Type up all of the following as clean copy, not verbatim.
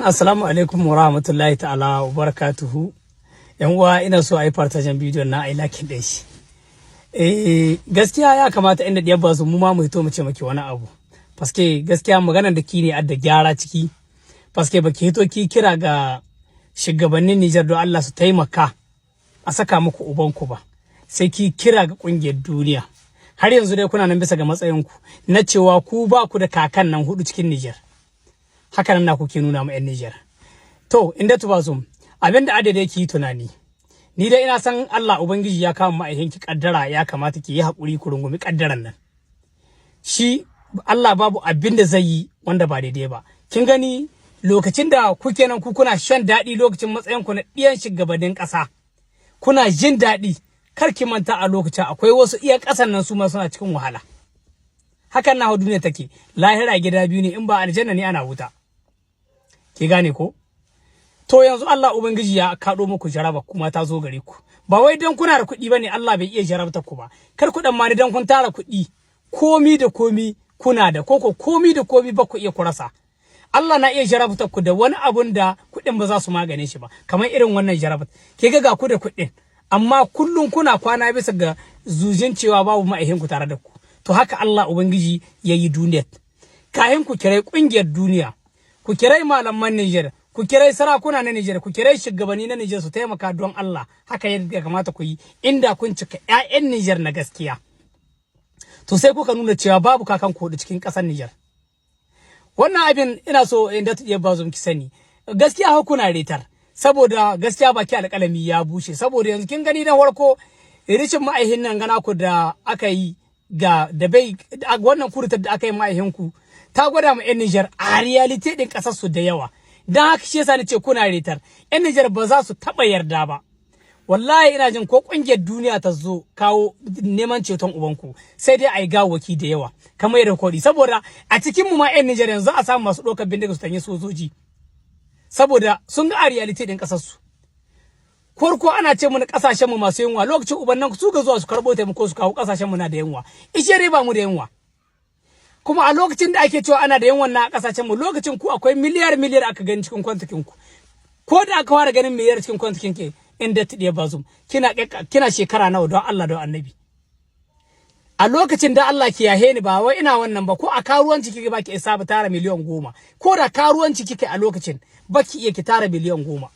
Assalamu alaikum wa rahmatullahi ta'ala wa barakatuhu. Yan uwa, ina so a yi partagen bidiyon na, a yi liking ɗin shi. Eh, gaskiya ya kamata inda ɗiyar ba su mu ma mu hito mu ce maki wani abu. Paske gaskiya maganar da ki ne adda gyara ciki. Paske baki hito ki kira ga shugabannin Nijar don Allah su taimaka a saka muku ubanku ba. Sai ki kira ga ƙungiyar duniya. Har yanzu dai kuna nan bisa ga matsayinku na cewa ku ba ku da kakan nan hudu cikin Nijar. Haka nan na kuke nuna ma 'yan Nijar. To, inda Bazoum, abin da adada yake yi tunani. Ni dai ina san Allah Ubangiji ya kama ma'aikinki kaddara, ya kamata ki yi haƙuri ku rungumi kaddaran nan. Shi Allah babu abin da zai yi wanda ba daidai ba. Kin gani, lokacin da kuke nan ku kuna shan daɗi, lokacin matsayin ku na ɗiyan shugabannin ƙasa. Kuna jin daɗi, kar ki manta a lokacin akwai wasu iya ƙasan nan su ma suna cikin wahala. Hakan na duniya take, lahira gida biyu ne, in ba aljanna ne ana wuta. Ki gane ko? To, yanzu Allah Ubangiji ya kaɗo muku jaraba kuma ta zo gare ku. Ba wai don kuna da kuɗi bane Allah bai iya jarabta ku ba. Kar ku dan mani don kun tara kuɗi, komi da komi kuna da koko, komi da komi ba ku iya ku rasa. Allah na iya jarabta ku da wani abun da kuɗin ba za su magane shi ba, kamar irin wannan jarabta. Ke ga ku da kuɗin, amma kullum kuna kwana bisa ga zujin cewa babu ma'aikin ku tare da ku. To, haka Allah Ubangiji ya yi duniyar. Kahin ku kirai ƙungiyar duniya, ku kirai malaman Niger, ku kirai sarakuna na Niger, ku kirai shugabanni na Niger su taimaka don Allah. Haka yadda ya kamata ku yi inda kun cika ƴaƴan Niger na gaskiya. To, sai kuka nuna cewa babu kakan ku cikin ƙasar Niger. Wannan abin ina so inda ta iya bazo ki sani. Gaskiya ha kuna retard, saboda gaskiya baki alƙalami ya bushe. Saboda yanzu kin gani, na farko rishin ma'aihin nan gana ku da aka yi ga da bai wannan kurutar da aka yi ma'aihinku ta gwada ma 'yan Nijar a réalité din kasar su da yawa. Dan haka shi yasa nace kuna retard. 'Yan Nijar ba za su taba yarda ba. Wallahi ina jin ko kungiyar duniya ta zo kawo neman ceton ubanku, sai dai a yi gawaki da yawa kamar yadda kodi, saboda a cikin mu ma 'yan Nijar yanzu a samu masu ɗaukar bindiga su tanye sojoji, saboda sun ga a réalité din kasar su. Farko ana ce mana kasashen mu masu yunwa, lokacin ubannan su ga zuwa su karbo taimako su kawo, kasashen mu na da yunwa. Ishe ba mu da yunwa. Kuma a lokacin da ake cewa ana da yunwan na kasashen mu, lokacin ku akwai miliyar miliyar aka gani cikin kwantakin ku. Ko da aka fara ganin miliyar cikin kwantakin ke inda tidiya Bazum, kina shekara nawa, don Allah don Annabi? A lokacin da Allah ki yahe ni, ba wai ina wannan ba, ko a karuwanci kike baki isa ba tara miliyan 10. Ko da karuwanci kike a lokacin, baki iya ki tara miliyan 10.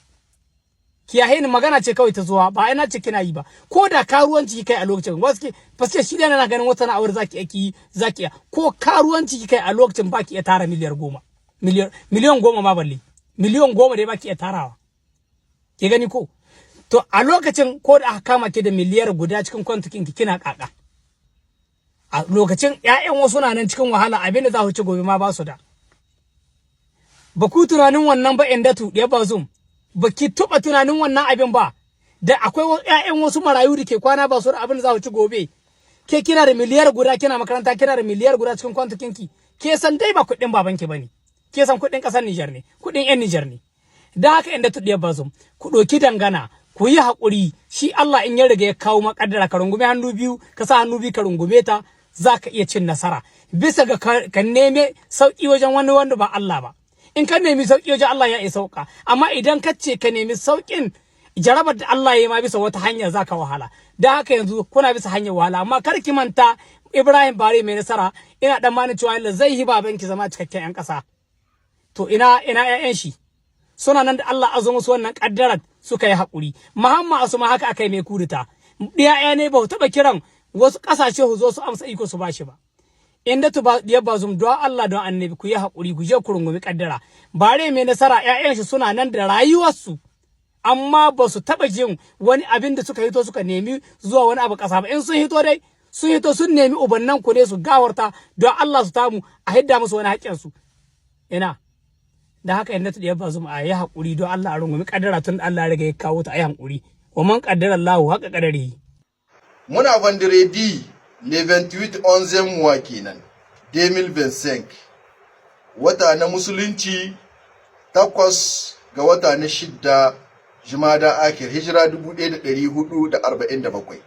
Ki yahe ni, magana ce kawai ta zuwa, ba ina ce kina yi ba. Ko da karuwanci kike a lokacin, wasu paske shi da na ganin wata na'awar zaki iya zaki iya, ko karuwanci kike a lokacin baki iya tara miliyar 10, miliyan 10 ma, balle miliyan 10 dai baki iya tarawa. Ki gani ko? To, a lokacin ko da aka kama ki da miliyar 1 cikin kwantikin ki, kina kaka? A lokacin ƴaƴan wasu na nan cikin wahala, abin da za ku ci gobe ma ba su da. Ba ku tunanin wannan ba, Indatu ya Bazum? Ba ki tuba tunanin wannan abin ba, da akwai ƴaƴan wasu marayu da ke kwana ba su da abin da za ku ci gobe? Ke kina da miliyar 1, kina makaranta, kina da miliyar 1 cikin kwantikin ki. Ke san dai ba kuɗin babanki bane, ke san kuɗin ƙasar Nijar ne, kuɗin ƴan Nijar ne. Da haka inda tuɗiyar Bazum, ku ɗauki dangana, ku yi haƙuri. Shi Allah in ya riga ya kawo makaddara, ka rungume hannu biyu, ka sa hannu biyu ka rungume ta, za ka iya cin nasara bisa ga ka neme sauƙi wajen wani wanda ba Allah ba. In ka nemi sauƙi wajen Allah, ya iya sauka, amma idan ka ce ka nemi sauƙin jarabar da Allah ya yi ma bisa wata hanya, za ka wahala. Da haka yanzu kuna bisa hanyar wahala. Amma kar ki manta, Ibrahim Bare mai nasara, ina dan mani cewa Allah zai yi babanki zama cikakken yan ƙasa. To, ina ƴaƴan shi suna nan da Allah azo musu wannan kaddarar suka yi haƙuri? Muhammad Asuma haka aka yi mai kudeta. Ɗiya ne ba taɓa kiran wasu ƙasashe su zo su amsa iko su bashi ba. Inda tu ba diyar Bazum, don Allah don Annabi ku yi haƙuri, ku je ku rungumi kaddara. Bare mai nasara, ƴaƴan shi suna nan da rayuwarsu, amma ba su taɓa jin wani abin da suka hito suka nemi zuwa wani abu ƙasa ba. In sun hito dai, sun hito sun nemi ubannan ku ne su gawarta don Allah su tamu a hidda musu wani haƙƙin su. Ina da haka inda tu diyar Bazum, a yi haƙuri don Allah, a rungumi kaddara tun Allah ya riga ya kawo ta, a yi haƙuri. Wa man qaddara Allahu haqa qadarihi. Muna vendredi le 28, 11 mois kenan, 2025, wata na musulunci, 8 ga wata na shidda, jumada akir, hijira 1447.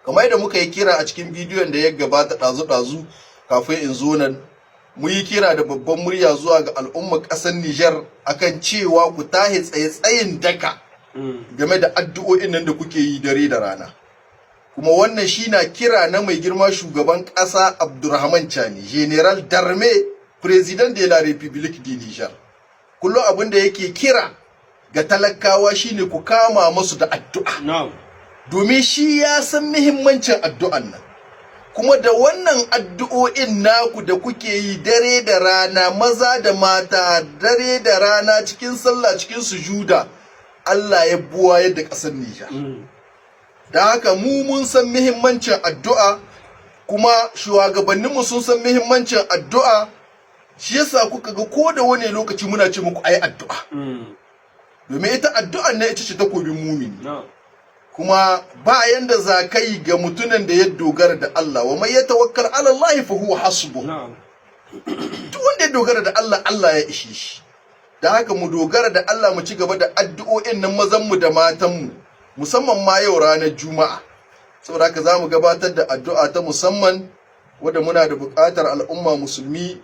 Kamar yadda muka yi kira a cikin bidiyon da ya gabata ɗazu-ɗazu kafin in zo nan. Mu yi kira da babban murya zuwa ga al'ummar ƙasar Nijar akan cewa ku tahi tsaye tsayin daka game da addu'o'in nan da kuke yi dare da rana. Kuma wannan shi na kira na mai girma shugaban ƙasa Abdurrahman Chani, Général d'armée, Président de la République du Niger. Kullum abin da yake kira ga talakawa shine ku kama masu da addu'a. Domin shi ya san muhimmancin addu'an nan. Kuma da wannan addu'o'in naku da kuke yi dare da rana, maza da mata, dare da rana, cikin sallah, cikin sujuda, Allah ya buwa yadda ƙasar Nijar. Da haka mu mun san muhimmancin addu'a, kuma shugabanninmu sun san muhimmancin addu'a, shi yasa kuka ga ko da wani lokaci muna ce muku ayi addu'a. Domin ita addu'an ne ita ce takobin mumini. Kuma ba yanda za ka yi ga mutumin da ya dogara da Allah, wa may yatawakkal ala Allah fa huwa hasbuh. Duk wanda ya dogara da Allah, Allah ya ishe shi. Da haka mu dogara da Allah, mu ci gaba da addu'o'in nan, mazan mu da matan mu, musamman ma yau ranar Juma'a. Saboda haka zamu gabatar da addu'a ta musamman wadda muna da buƙatar al'umma musulmi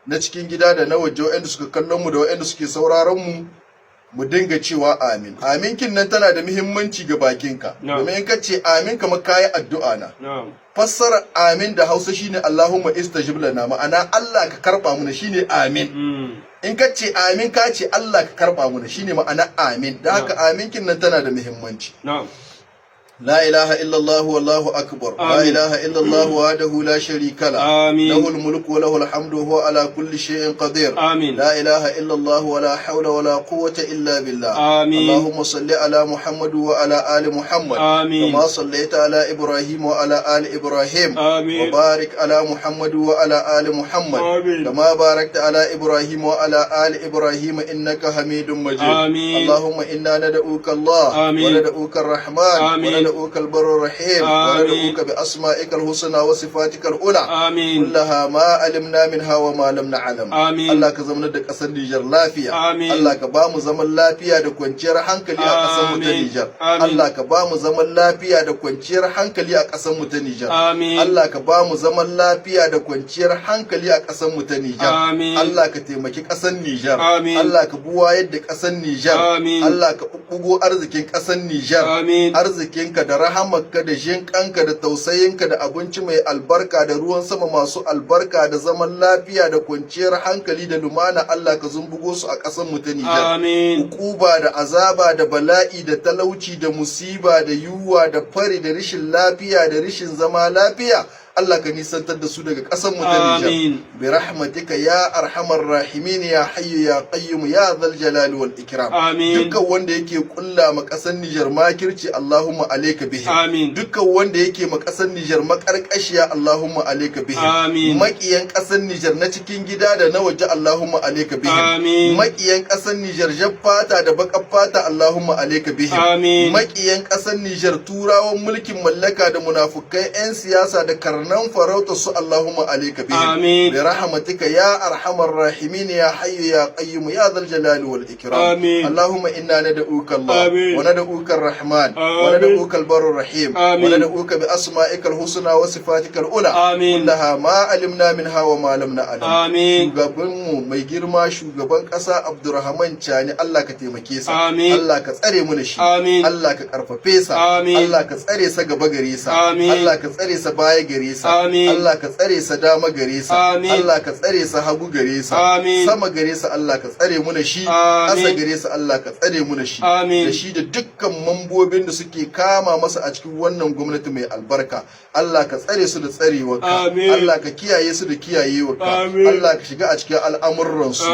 na cikin gida da na waje, waɗanda suka kallon mu da waɗanda suke sauraron mu, mu dinga cewa amin. Amin kin nan tana da muhimmanci ga bakinka, domin in ka ce amin kamar kayi addu'a na. Fassara amin da Hausa shine Allahumma istajib lana, ma'ana Allah ka karba muna, shine amin. In ka ce amin, ka ce Allah ka karba muna, shine ma'ana amin. Da haka amin kin nan tana da muhimmanci. لا إله إلا الله والله أكبر، لا إله إلا الله وحده لا شريك له. له الملك وله الحمد وهو على كل شيء قدير. لا إله إلا الله ولا حول ولا قوة إلا بالله. اللهم صل على محمد وعلى آل محمد كما صليت على إبراهيم وعلى آل إبراهيم. وبارك على محمد وعلى آل محمد كما باركت على إبراهيم وعلى آل إبراهيم إنك حميد مجيد. اللهم إنا ندعوك الله وندعوك الرحمن وندعوك البر الرحيم وندعوك بأسمائك الحسنى وصفاتك العلى كلها ما علمنا منها وما لم نعلم. Allah ka zamanar da ƙasar Nijar lafiya. Allah ka ba mu zaman lafiya da kwanciyar hankali a ƙasar mu ta Nijar. Allah ka ba mu zaman lafiya da kwanciyar hankali a ƙasar mu ta Nijar. Allah ka ba mu zaman lafiya da kwanciyar hankali a ƙasar mu ta Nijar. Allah ka taimaki ƙasar Nijar. Allah ka buwayar da ƙasar Nijar. Allah ka bubbugo arzikin ƙasar Nijar. Arzikinka da rahamarka da jinƙanka da tausayinka da abinci mai albarka da ruwan sama masu albarka da zaman lafiya da kwanciyar hankali da lumana, Allah ka zumbugo su a ƙasar mu ta Nijar. Ukuba da azaba da bala'i da talauci da musiba da yunwa da fari da rashin lafiya da rashin zama lafiya, Allah ka nisantar da su daga ƙasar mu ta Nijar. Bi rahmatika ya arhamar rahimin, ya hayyu ya qayyum, ya dhal jalali wal ikram. Dukkan wanda yake kulla ma ƙasar Nijar makirci, Allahumma alayka bihi. Dukkan wanda yake ma ƙasar Nijar makarkashiya, Allahumma alayka bihi. Makiyan ƙasar Nijar na cikin gida da na waje, Allahumma alayka bihi. Makiyan ƙasar Nijar jar fata da baƙar fata, Allahumma alayka bihi. Makiyan ƙasar Nijar, turawan mulkin mallaka da munafukai 'yan siyasa da karnan farauta su, Allahumma alayka bihi. Bi rahmatika ya arhamar rahimin, ya hayyu ya qayyum, ya dhal jalali wal ikram. Allahumma inna nad'uka Allah wa nad'uka ar-rahman wa nad'uka al-barr rahim wa nad'uka bi asma'ika al-husna wa sifatika al-ula kullaha ma alimna minha wa ma lam na'lam. Shugabanmu mai girma shugaban ƙasa Abdurrahman Chani, Allah ka taimake sa. Allah ka tsare mu shi. Allah ka karfafe sa. Allah ka tsare sa gaba gare sa. Allah ka tsare sa baya gare sa. Allah ka tsare sa dama gare sa. Allah ka tsare sa hagu gare sa. Sama gare sa, Allah ka tsare mu shi. Ƙasa gare sa, Allah ka tsare mu shi. Da shi da dukkan mambobin da suke kama masa a cikin wannan gwamnati mai albarka, Allah ka tsare su da tsarewarka. Allah ka kiyaye su da kiyayewarka. Allah ka shiga a cikin al'amuransu.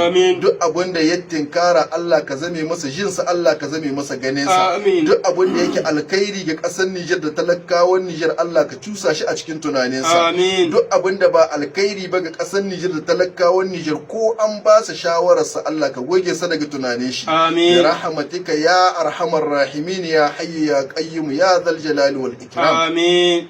Duk abin da ya tinkara, Allah ka zame masa jinsa, Allah ka zame masa ganinsa. Duk abin da yake alkhairi ga ƙasar Nijar da talakawan Nijar, Allah ka cusa shi a cikin tunaninsa. Duk abin da ba alkhairi ba ga ƙasar Nijar da talakawan Nijar, ko an ba sa shawararsa, Allah ka goge sa daga tunanin shi. Bi rahmatika ya arhamar rahimin, ya hayyu ya qayyum, ya dhal jalali wal ikram.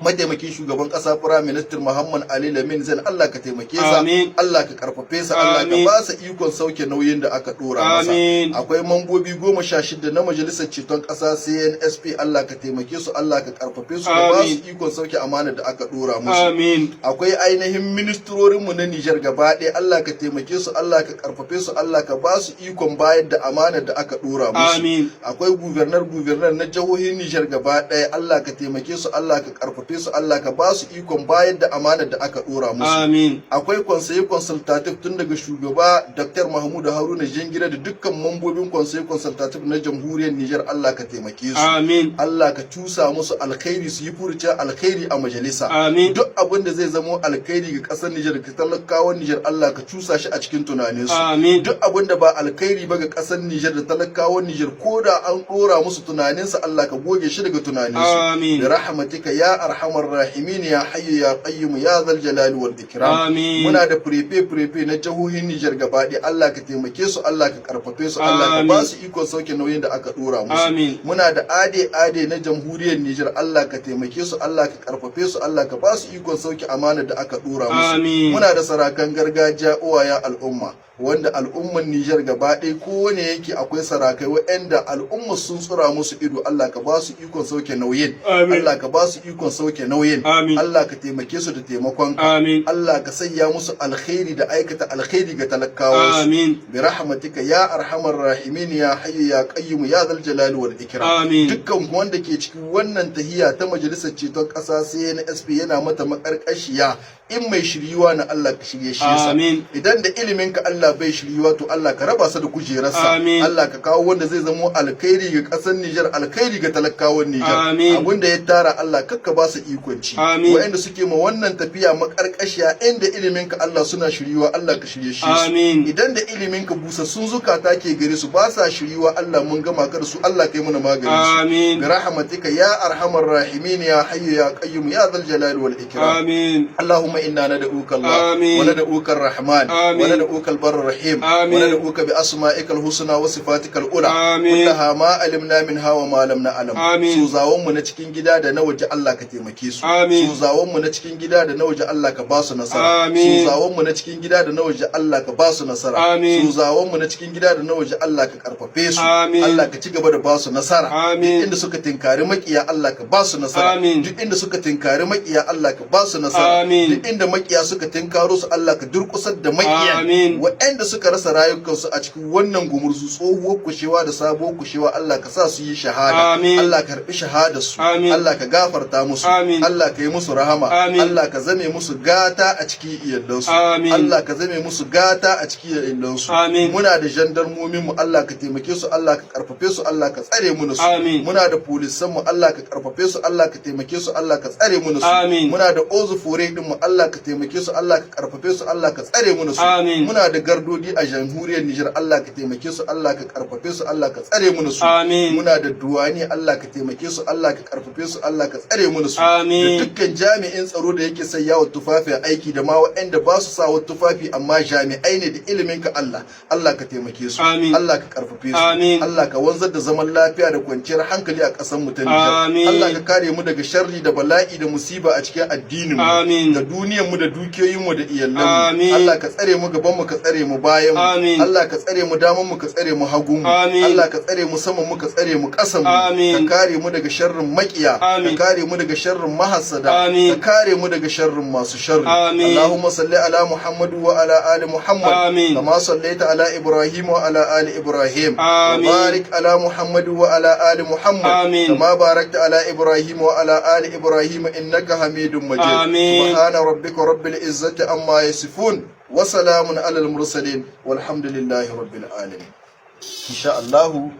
Mataimakin shugaban kasa, Prime Minister Muhammad Ali Lamin Zan, Allah ka taimake sa. Allah ka karfafe sa, Allah ka ba sa ikon sauke nauyin da aka dora masa. Akwai mambobi 16 na majalisar ceton kasa CNSP, Allah ka taimake su, Allah ka karfafe su, ka ba su ikon sauke amana da aka dora musu. Amin. Akwai ainihin ministrorinmu na Nijar gaba ɗaya, Allah ka taimake su, Allah ka karfafe su, Allah ka ba su ikon bayar da amanar da aka ɗora musu. Amin. Akwai gouverneur gouverneur na jihohin Nijar gaba ɗaya, Allah ka taimake su, Allah ka karfafe su, Allah ka ba su ikon bayar da amanar da aka ɗora musu. Amin. Akwai conseil consultatif, tun daga shugaba Dr. Mahmudu Haruna Jingire da dukkan mambobin conseil consultatif na Jamhuriyar Nijar, Allah ka taimake su. Amin. Allah ka cusa musu alkhairi, su yi furucin alkhairi a majalisa. Amin. Duk abin da zai zamo alkhairi ga kasar Nijar, ga talakawan Nijar, Allah ka cusa shi a cikin tunaninsu. Amin. Duk abin da ba alkhairi ba ga kasar Nijar da talakawan Nijar, ko da an dora musu tunaninsa, Allah ka goge shi daga tunaninsu. Amin. Bi rahmatika ya arhamar rahimin, ya hayyu ya qayyum, ya zal jalali wal ikram. Amin. Muna da préfet préfet na jihohin Nijar gaba ɗaya, Allah ka taimake su, Allah ka karfafe su, Allah ka ba Amin. su ikon sauke nauyin da aka dora musu. Amin. Muna da AD AD na Jamhuriyar Nijar, Allah ka taimake su, Allah ka karfafe su, Allah ka ba su ikon sauke amana da aka dora musu. Amin. Muna da sarakan gargajiya, uwayen al'umma, wanda al'umman Nijar gaba ɗaya, kowane yanki akwai sarakai waɗanda al'umma sun tsura musu ido, Allah ka ba su ikon sauke nauyin. Amin. Allah ka ba su ikon sauke nauyin. Amin. Allah ka taimake su da taimakonka. Amin. Allah ka sanya musu alkhairi da aikata alkhairi ga talakawansu. Amin. Bi rahmatika ya arhamar rahimin, ya hayyu ya qayyum, ya zal jalali wal ikram. Amin. Dukkan wanda ke cikin wannan tahiya ta Majalisar Ceton Ƙasa CNSP yana mata makarkashiya, in mai shiryuwa na, Allah ka shirye shi yasa. Amin. Idan da ilimin ka Allah bai shiryuwa, to Allah ka raba sa da kujerarsa. Amin. Allah ka kawo wanda zai zamo alkhairi ga ƙasar Nijar, alkhairi ga talakawan Nijar. Amin. Abinda ya tara, Allah kakka ba su ikon ci. Amin. Waɗanda suke ma wannan tafiya makarkashiya, inda ilimin ka Allah suna shiryuwa, Allah ka shirye shi su. Amin. Idan da ilimin ka busassun zukata ke gare su, ba sa shiryuwa, Allah mun gama ka da su, Allah kai muna maganin su. Amin. Bi rahmatika ya arhamar rahimin, ya hayyu ya qayyum, ya dhal jalali wal ikram. Amin. اللهم إنا ندعوك الله آمين. وندعوك الرحمن آمين. وندعوك البر الرحيم آمين. وندعوك بأسمائك الحسنى وصفاتك العلى آمين. كلها ما علمنا منها وما لم نعلم. آمين. Sozawan mu na cikin gida da na waje, Allah ka taimake su. Amin. Sozawan mu na cikin gida da na waje, Allah ka ba su nasara. Amin. Sozawan mu na cikin gida da na waje, Allah ka ba su nasara. Amin. Sozawan mu na cikin gida da na waje, Allah ka karfafe su. Amin. Allah ka ci gaba da ba su nasara. Amin. Duk inda suka tinkari makiya, Allah ka ba su nasara. Amin. Duk inda suka tinkari makiya, Allah ka ba su nasara. Amin. Duk inda makiya suka tinkaro su, Allah ka durkusar da makiyan. Amin. Waɗanda suka rasa rayukansu a cikin wannan gumurzu, tsohuwar kushewa da sabuwar kushewa, Allah ka sa su yi shahada. Amin. Allah ka karbi shahadar su. Amin. Allah ka gafarta musu. Amin. Allah ka yi musu rahama. Amin. Allah ka zame musu gata a cikin iyalansu. Amin. Allah ka zame musu gata a cikin iyalansu. Amin. Muna da jandarmomin mu, Allah ka taimake su, Allah ka karfafe su, Allah ka tsare mu su. Amin. Muna da polisan mu, Allah ka karfafe su, Allah ka taimake su, Allah ka tsare mu su. Amin. Muna da eaux et forêts din mu, Allah ka taimake su, Allah ka karfafe su, Allah ka tsare mu su. Amin. Muna da gardodi a Jamhuriyar Nijar, Allah ka taimake su, Allah ka karfafe su, Allah ka tsare mu su. Amin. Muna da douaniers, Allah ka taimake su, Allah ka karfafe su, Allah ka tsare mu su. Amin. Da dukkan jami'in tsaro da yake sanya wa tufafi a aiki, da ma waɗanda ba su sa wa tufafi amma jami'ai ne da ilimin ka Allah, Allah ka taimake su. Amin. Allah ka karfafe su. Amin. Allah ka wanzar da zaman lafiya da kwanciyar hankali a ƙasar mu ta Nijar. Amin. Allah ka kare mu daga sharri da bala'i da musiba a cikin addinin mu Amin. da duniyar mu da dukiyoyin mu da iyalan mu. Amin. Allah ka tsare mu gaban mu, ka tsare mu bayan mu. Amin. Allah ka tsare mu daman mu, ka tsare mu hagun mu. Amin. Allah ka tsare mu saman mu, ka tsare mu ƙasan mu. Amin. Ka kare mu daga sharrin makiya. Amin. Ka kare mu daga sharrin mahassada. Amin. Ka kare mu daga sharrin masu sharri. Amin. Allahumma salli ala Muhammad wa ala ali Muhammad Amin. kama sallaita ala Ibrahim wa ala ali Ibrahim. Amin. Wa barik ala Muhammad wa ala ali Muhammad Amin. kama barakta ala Ibrahim wa ala ali Ibrahim innaka Hamidum Majid. Amin. Subhana rabbika rabbil izzati amma yasifun wa salamun alal mursalin, walhamdulillahi rabbil alamin. Insha Allahu.